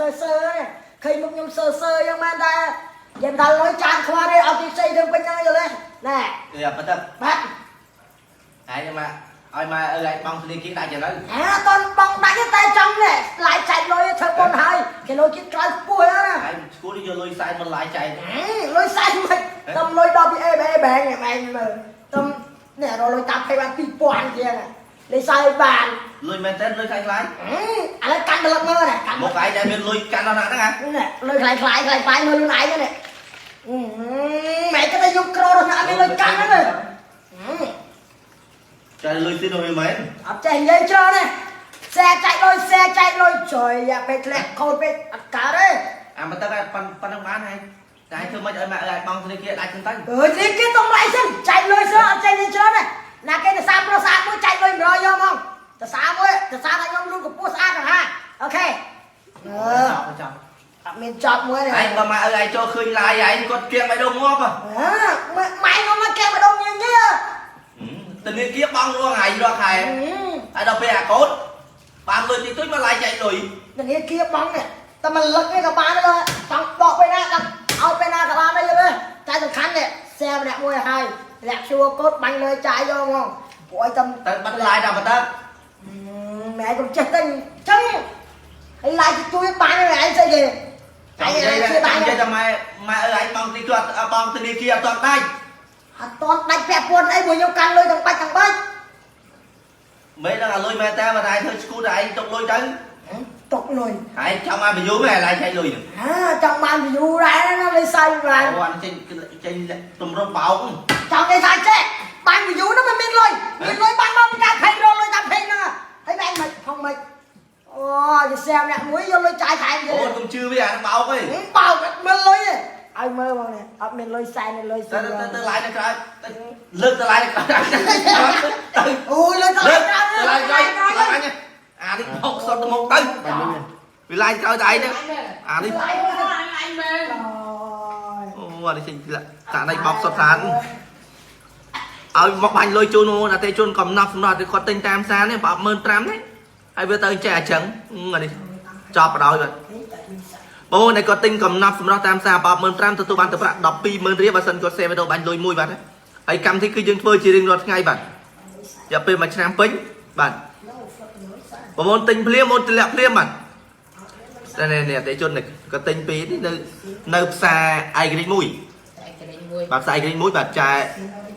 សើសើឃើញមុខខ្ញុំសើសើយ៉ាងមែនដែរនិយាយថាលុយចានខ្វះទេអត់ទីផ្សេងរឿងពេញហ្នឹងយល់ទេណែ គឺអាប៉ិត បាទ ឯងមកឲ្យមកអើឯងបងធនាគារដាច់ទៅ អាតន់បងដាច់តែចង់នេះឡាយចែកលុយធ្វើបុណ្យហើយគីឡូជាតិក្រៅខ្ពស់ណា ឯងឈួលយកលុយសែនមកឡាយចែក លុយសែនមិនតំលុយដល់ពី ABA បែងបែងមើលតំនេះរកលុយតាមភេបាន2000ជាងលេសើបាន លុយមែនតើលុយខ្លាញ់ខ្លាញ់ ឥឡូវកាន់ប្លឹកមើលណាកាន់ មកឯងតែមានលុយកាន់ដល់ណាហ្នឹងហ៎ នេះលុយខ្លាយខ្លាយខ្លាយខ្លាយមើលខ្លួនឯងនេះម៉ែក៏តែយកក្រដល់ណាអត់មានលុយកាន់ហ្នឹង ចែកលុយស៊ីនោះវាមែន អត់ចេះនិយាយច្រើនទេសែចែកលុយសែចែកលុយជួយយ៉ាពេលធ្លាក់ខូចពេកអត់កើតទេ អាមិនទៅប៉ុណ្ប៉ុណ្ណឹងបានហើយតែធ្វើម៉េចឲ្យមកឲ្យបងធនាគារដាច់ទៅ អើយនេះគេតម្លៃសិនចែកលុយសិនអត់ចេះនិយាយច្រើនទេណាគេទៅសាប្រុសស្អាតមួយចែកលុយ100យកហ្មងទៅសាមួយទៅសាថាខ្ញុំលូនកម្ពស់ស្អាតហ្នឹងហាអូខេអឺ ចប់ អត់មានចប់មួយទេ ឯងបើមកឲ្យឯងចូលឃើញឡាយឯងគាត់គៀងបេះដូងងាប់ អើម៉ែខ្ញុំមកគេម្ដងញ៉ញ៉ៃ ធនាគារបងរាល់ថ្ងៃរាល់ខែហើយដល់ពេលអាកូនបានលុយតិចតួចមកឡាយចែកលុយ ធនាគារបងនេះតែមិនលឹកនេះក៏បានដែរចង់បកពេលណាចង់ឲ្យពេលណាក៏បានដែរយល់ទេតែសំខាន់នេះសែម្នាក់មួយឲ្យលាក់ជួកូតបាញ់លើចាយយកហ្មងពួកឲ្យតំ ទៅបាត់ឡាយដល់បើតើ ម៉ែកុំចេះតែអញ្ចឹងហើយឡាយជួយបានឯងស្អីគេ ចង់និយាយថានិយាយតែម៉ែម៉ែអើឯងបងទីគាត់បងធនាគារអត់តដាច់ អត់តន់ដាច់ពាក់ព័ន្ធអីព្រោះខ្ញុំកាន់លុយទាំងបាច់ទាំងបាច់ មិនដឹងអាលុយមែនតើបើឯងធ្វើស្គូតឯងទុកលុយទៅ ຕົកលុយ ឯងចង់បានបញ្យូមែនឯងចែកលុយហ្នឹង ហាចង់បាន view ដែរណាលុយសៃបាន អូអាចេញចេញទម្រង់បោក ចង់និយាយថាចេះបាន view ហ្នឹងមិនមានលុយមានលុយបានមកពីការផេងរកលុយតាមផេងហ្នឹងហើយបែរមិនផងមិនអូយសែមអ្នកមួយយកលុយចាយថែម អូ ទៀត កុំជឿវាអាបោកឯង បោកអត់មានលុយទេឲ្យមើលមកនេះអត់មានលុយសែនលុយ ទៅទៅទៅឡាយនៅក្រៅលើកទៅឡាយនៅក្រៅទៅ អូយលុយទៅ លើកទៅឡាយក្រោយឡាយអញអានេះបោកសុតទៅមុខទៅ បាញ់លុយ វាឡាយក្រោយតែឯងហ្នឹងអានេះ ឡាយ អញមែន អូអានេះចេញតានេះបោកសុតសានឲ្យមកបាញ់លុយជូនមកអតិជនកំណត់សំណត់គាត់ទិញតាមផ្សារនេះប្រអប់15000នេះហើយវាទៅចេះអញ្ចឹងអានេះចប់បដ ாய் បាទបងប្អូនដែលគាត់ទិញកំណត់សម្រាប់តាមផ្សារប្រអប់15000ទទួលបានទៅប្រាក់120,000រៀលបើសិនគាត់សេវីដេអូបាញ់លុយមួយបាទហើយកម្មវិធីគឺយើងធ្វើជារៀងរាល់ថ្ងៃបាទរយៈពេល1ឆ្នាំពេញបាទបងប្អូនទិញភ្លាមបងប្អូនទម្លាក់ភ្លាមបាទតែនេះអតិជននេះគាត់ទិញពីនេះនៅនៅផ្សារឯករាជ្យមួយ តែករិញមួយ បាទផ្សារឯករាជ្យមួយបាទចែ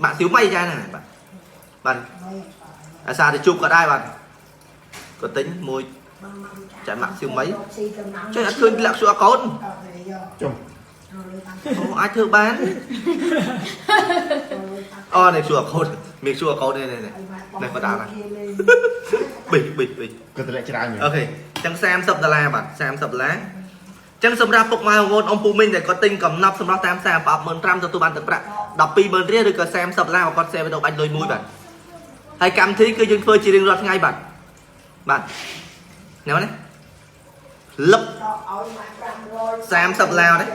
ម៉ាក់ស៊ីវម៉ៃចែហ្នឹងបាទបាទអាសាទៅជួបគាត់ដែរបាទគាត់ទិញមួយចែម៉ាក់ស៊ីវម៉ៃចេះអត់ឃើញទម្លាក់ QR code ចុំ អូអាចធ្វើបានអូនេះ QR code មាន QR code នេះនេះនេះបដាណាប៊ីប៊ីប៊ី គាត់តម្លាក់ច្រើនមែន អូខេចឹង30ដុល្លារបាទ30ដុល្លារចឹងសម្រាប់ពុកម៉ែបងប្អូនអំពូមីងដែលគាត់ទិញកំណប់សម្រាប់តាមផ្សារប្រអប់15000ទទួលបានទឹកប្រាក់120,000រៀលឬក៏30ដុល្លារបើគាត់សេវីដេអូបាញ់លុយមួយបាទហើយកម្មវិធីគឺយើងធ្វើជារៀងរាល់ថ្ងៃបាទបាទញ៉ាំណាលឹប30ដុល្លារណា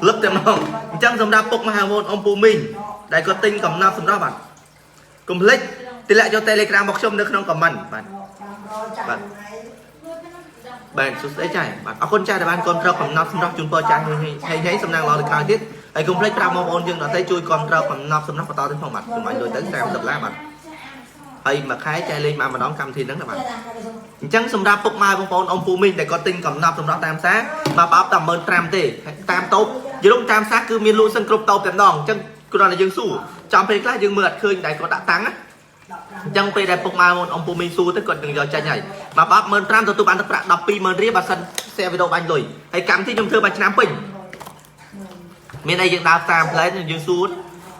លឹបតែម្ដងអញ្ចឹងសម្រាប់ពុកម៉ែបងប្អូនអំពូមីងដែលគាត់ទិញកំណប់សម្រាប់បាទកុំភ្លេចទម្លាក់យក Telegram របស់ខ្ញុំនៅក្នុង comment បាទ បាទបាទសួស្តីចា៎បាទអរគុណចា៎ដែលបានគ្រប់គ្រងកំណត់សម្រាប់ជូនពរចា៎ហេងហេងហេងសំណាងល្អទៅក្រោយទៀតហើយកុំភ្លេចប្រាប់បងប្អូនយើងដទៃជួយគ្រប់គ្រងកំណត់សម្រាប់បន្តទៀតផងបាទខ្ញុំឲ្យលុយទៅ30ដុល្លារបាទហើយមួយខែចែកលេងបានម្ដងកម្មវិធីហ្នឹងណាបាទអញ្ចឹងសម្រាប់ពុកម៉ែបងប្អូនអ៊ំពូមីងដែលគាត់ទិញកំណត់សម្រាប់តាមផ្សារមកប្រអប់តែ15000ទេតាមតូបយល់តាមផ្សារគឺមានលក់សឹងគ្រប់តូបតែម្ដងអញ្ចឹងគ្រាន់តែយើងសួរចំពេលខ្លះយើងមើលអត់ឃើញដែលគាត់ដាក់តាំងណាអញ្ចឹងពេលដែលពុកម៉ែបងអំពូមីងសួរទៅគាត់នឹងយកចាញ់ហើយមកបាប់15000ទទួលបានទឹកប្រាក់120,000រៀលបើសិន share វីដេអូបាញ់លុយហើយកម្មវិធីខ្ញុំធ្វើមួយឆ្នាំពេញមានអីយើងដើរតាមផ្លែយើងសួរ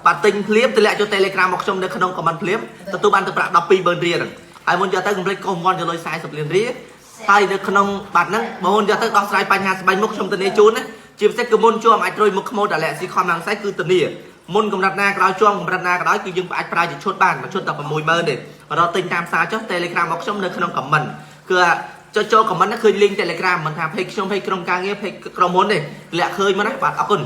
បាទទិញភ្លាមទម្លាក់ចូល Telegram មកខ្ញុំនៅក្នុង comment ភ្លាមទទួលបានទឹកប្រាក់120,000រៀលហ្នឹងហើយមុនយកទៅកុំភ្លេចកុំវ៉ាន់យកលុយ40លានរៀលហើយនៅក្នុងបាត់ហ្នឹងបងប្អូនយកទៅដោះស្រាយបញ្ហាស្បែកមុខខ្ញុំធានាជូនណាជាពិសេសគឺមុនជាប់អាចត្រុយមុខខ្មោចអាឡែស៊ីខំឡើងខ្សែគឺធានាមុនកម្រិតណាក៏ដោយជាប់កម្រិតណាក៏ដោយគឺយើងអាចប្រើជាឈុតបានមួយឈុតតែ60000ទេរកទិញតាមផ្សារចុះ Telegram មកខ្ញុំនៅក្នុង comment គឺចុចចូល comment ហ្នឹងឃើញ link Telegram មិនថា page ខ្ញុំ page ក្រុមការងារ page ក្រុមហ៊ុនទេលាក់ឃើញមកណាបាទអរគុណ